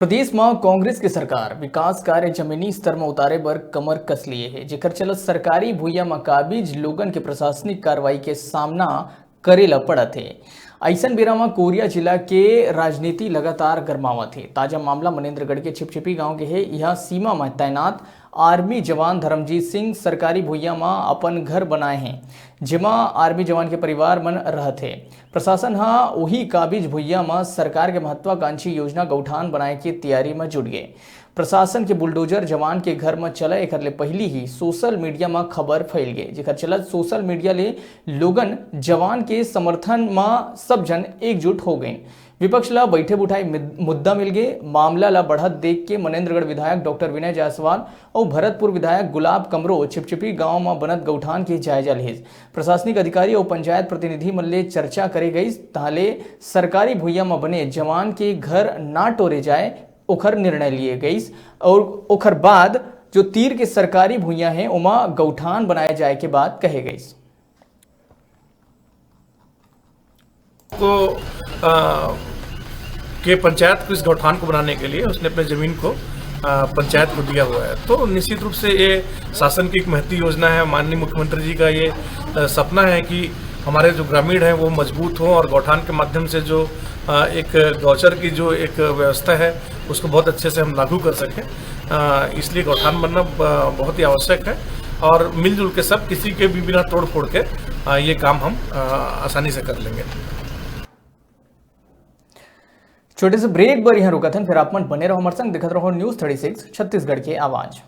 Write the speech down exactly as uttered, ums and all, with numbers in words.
प्रदेश म कांग्रेस के सरकार विकास कार्य जमीनी स्तर म उतारे बर कमर कस लिए हे, जेकर चलत सरकारी भुइयां म काबिज लोगन के प्रशासनिक कार्रवाई के सामना करे ल पड़त हे। अइसन बेरा म कोरिया जिला के राजनीति लगातार गरमावत हे। ताजा मामला मनेंद्रगढ़ के छिपछिपी गांव के हे। इहां सीमा म तैनात आर्मी जवान धर्मजीत सिंह सरकारी भुइयां म अपन घर बनाए हे, जेमा आर्मी जवान के परिवार मन रहत हे। प्रशासन ह उही काबिज भुइयां म सरकार के महत्वाकांक्षी योजना गौठान बनाए के तैयारी म जुट गे। प्रशासन के बुलडोजर जवान के घर म चला, एकर ले पहिली ही सोशल मीडिया म खबर फैल गे, जेकर चलत सोशल मीडिया ले लोगन जवान के समर्थन म सब झन एकजुट हो गइन। विपक्ष ल बैठे बुठाए मिद-, मुद्दा मिल गे। मामला ल बढ़त देख के मनेंद्रगढ़ विधायक डॉक्टर विनय जायसवाल अउ भरतपुर विधायक गुलाब कमरो छिपछिपी गांव म बनत गौठान के जायजा लेहिस। प्रशासनिक अधिकारी अउ पंचायत प्रतिनिधि मन ले चर्चा करे गइस, तहां ले सरकारी भुइयां म बने जवान के घर ना टोरे जाए, ओखर निर्णय लिए गइस अउ ओखर बाद जो तीर के सरकारी भुइयां हे, ओमा गौठान बनाए जाए के बात कहे गइस। को, अ, के पंचायत को इस गौठान को बनाने के लिए उसने अपने ज़मीन को, अ, पंचायत को दिया हुआ है। तो निश्चित रूप से ये शासन की एक महती योजना है। माननीय मुख्यमंत्री जी का ये, अ, सपना है कि हमारे जो ग्रामीण हैं, वो मजबूत हों और गौठान के माध्यम से जो, अ, एक गौचर की जो एक व्यवस्था है, उसको बहुत अच्छे से हम लागू कर सकें। अ, इसलिए गौठान बनना ब-, बहुत ही आवश्यक है और मिलजुल के सब, किसी के भी बिना तोड़ फोड़ के, अ, ये काम हम, अ, आसानी से कर लेंगे। छोटे से ब्रेक बर इहां रुकत हन, फिर आप मन बने रहो हमर संग, देखत रहो News Thirty Six छत्तीसगढ़ के आवाज।